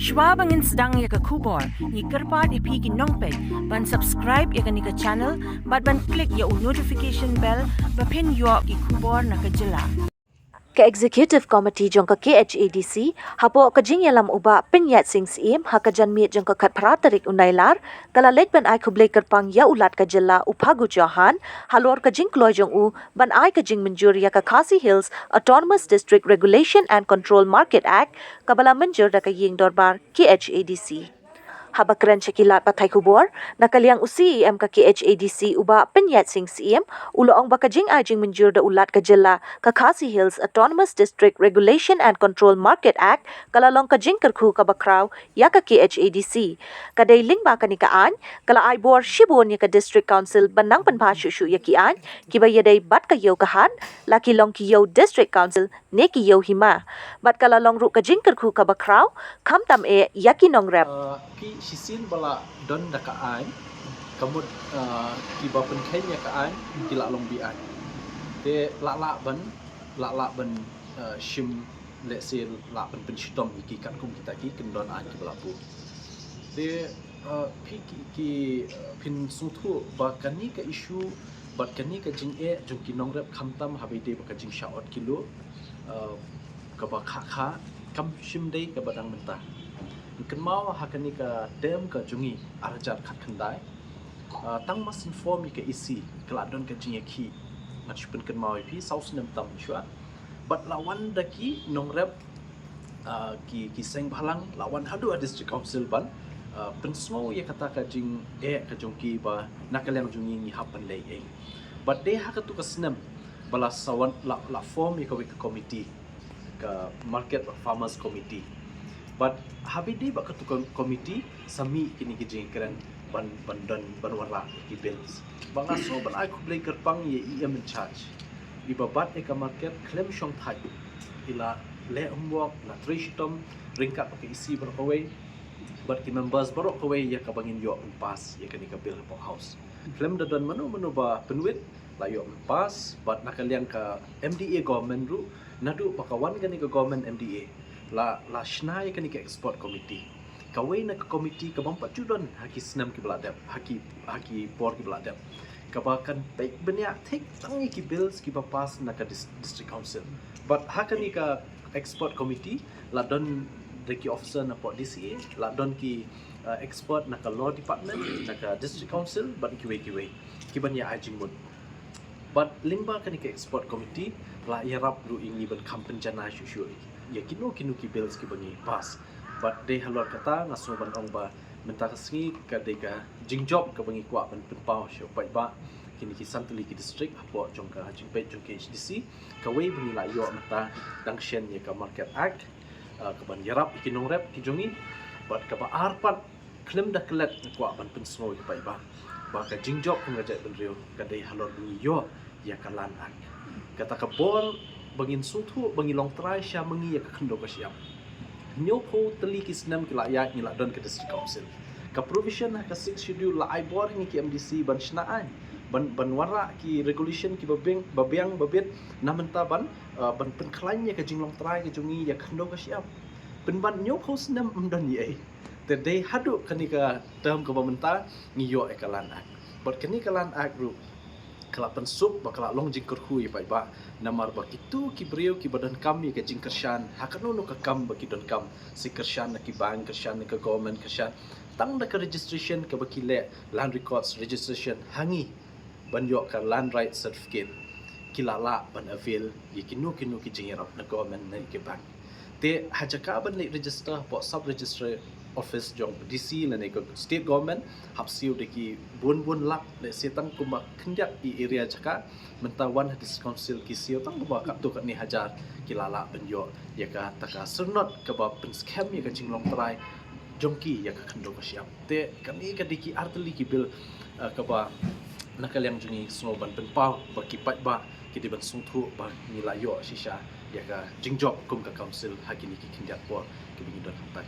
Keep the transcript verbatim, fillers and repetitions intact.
Shuwa ba ngin sdang ïa ka khubor, ngi kyrpad ïa phi ki nongpeit ban subscribe ïa kane ka channel bad ban click ïa u notification bell ba phin ïoh ki khubor na ka jylla. Ka Executive Committee jong ka K H A D C, hapoh ka jingïalam u Bah Pynïaid Sing Syiem, ha ka janmiet jong ka khatphra tarik u Nailar, ka la leit ban ai khublei kyrpang ïa u Lat ka jylla u Phagu Chauhan, halor ka jingkloi jong u ban ai ka jingmynjur ïa ka Khasi Hills Autonomous District Regulation and Control Market Act, kaba la mynjur da ka ïing dorbar K H A D C. Haba kren sha ki lad pathai khubor, na ka liang u C E M ka K H A D C u Bah Pynïaid Sing Syiem, u la ong ba ka jingai jingmynjur da u Lat ka jylla ka Khasi Hills Autonomous District Regulation and Control Market Act, ka la long ka jingkyrkhu kaba khraw ïa ka K H A D C. Ka dei lyngba kane ka aiñ, ka la ai bor shibun ïa ka District Council ban nang pynbha shuh shuh ïa ki aiñ kiba ïadei bad ka ïew ka hat, la ki long ki ïew District Council ne ki ïew hima. Bad ka la long ruh ka jingkyrkhu kaba khraw, khamtam eh ïa ki nongrep. Uh, ki shisien ba la don da ka aiñ, ka mut, uh, kiba pynkheiñ ïa ka aiñ, ki la long be-aiñ. Te la lah ban, la lah ban, uh, shim, lehse lah ban pynshitom ïa ki katkum kita ki kyndon aiñ kiba la buh. Te, uh, phi ki, ki, uh, phin sngewthuh ba kane ka issue bad kane ka jingeh jong ki nongrep khamtam haba ïadei bad ka jingshah ot kilo, uh, kaba kha kha, kam shym dei kaba dang mynta. Kynmaw ha kane ka term ka jong ngi ar hajar khatkhyndai, uh, tang ba shen form ïa ka E C ka la don ka jingïakhih, ngan shu pynkynmaw ïa phi, saw snem tam shuwa. Bad la wan da ki nongrep, uh, ki, ki seng bhalang, la wan haduh ha District Council ban, uh, pynsngew ïa kata ka jingeh ka jong ki ba na ka liang jong ngi ngi hap ban leh ei. Bad dei ha katu ka snem ba la sa wan, la, la form ïa kawei ka committee, ka Market Farmers Committee. Bad haba ïadei bad katu ka committee, sa mih kine ki jingkren ban, ban don, ban wanrah ki bills. Ba nga sngew ban ai khublei kyrpang ïa E M in charge, iba bat ïa ka market khlem shong thait. I la leh homework, la trei shitom ryngkat bad ka E C baroh kawei bad ki members baroh kawei ïa kaba ngin ïoh ban pass ïa kane ka bill hapoh House. Khlem da don mano mano ba pynwit, la ïoh ban pass. Bad na ka liang ka M D A government ruh, naduh ba ka wan kane ka government M D A, la, la shna ïa kane ka expert committee. Kawei na ka committee ka bym pat ju don ha ki snem kiba la dep, ha ki, ha ki por kiba la dep, kaba kan peit bniah thik tang ïa ki bills kiba pass na ka dis-, District Council. Bad ha kane ka expert committee la don da ki officer na pdeng D C A, la don ki, uh, expert na ka law department, na ka District Council bad kiwei kiwei kiban ïa ai jingmut. Bad lyngba kane ka expert committee la ïarap ruh ïa ngi ban kham pynjanai shuh shuh ïa kino kino ki bills kiba ngi pass. Bad dei halor kata nga sngew ban ong ba mynta ka sngi ka dei ka jingjop kaba ngi kwah ban pynpaw sha u paidbah kine ki san tylli ki district hapoh jong ka jingpeit jong K H A D C, kawei ba ngi la ïoh mynta dang shen ïa ka Market Act, uh, kaban ïarap ïa ki nongrep ki jong ngi. Bad kaba ar pat, khlem da klet nga kwah ban pynsngew ïa ki paidbah ba ka jingjop kum ka jaitbynriew ka dei halor ba ngi ïoh ïa ka Land Act. Kata ka bor ba ngin sngewthuh ba ngi long trai sha ma ngi ïa ka khyndew ka shyiap. Hynñiewphew tylli ki snem ki la ïaid ngi la don ka District Council. Ka provision ha ka Sixth Schedule la ai bor ïa ngi ki M D C ban shna aiñ, ban, ban wanrah ki regulation kiba biang, ba biang ba bit na mynta ban, uh, ban pynkhlaiñ ïa ka jinglong trai ka jong ngi ïa ka khyndew ka shyiap. Pynban hynñiewphew snem ym don ei ei. Te dei haduh kane ka term kaba mynta ngi ïoh ïa ka Land Act. Bad kane ka Land Act ruh ka la pynsuk ba ka la long jingkyrkhu ïa paidbah. Namar ba kito ki briew kiba donkam ïa ka jingkyrshan ha kano kano ka kam ba ki donkam, se kyrshan na ki bank, kyrshan na ka government, kyrshan tang da ka registration kaba ki leh, land records registration ha ngi, ban ïoh ka land right certificate, ki la lah ban avail ïa kino kino ki jingïarap na government ne ki bank. Te ha jaka ban leit register hapoh sub registrar office jong D C lane ka state government, hap siew da ki bun bun lak, lehse tang kumba khyndiat ïa area jaka. Mynta wan ha District Council ki siew tang kumba katto katne hajar, ki la lah ban ïoh ïa kata ka syrnod kaba pynskhem ïa ka jinglong trai jong ki ïa ka khyndew ka shyiap. Te kane ka dei ki ar tylli ki bill, uh, kaba na ka liang jong ngi sngew ban pynpaw ba ki paidbah ki dei ban sngewthuh ba ngi la ïoh shisha ïa ka jingjop kum ka council ha kine ki khyndiat por kiba ngi don hangtai.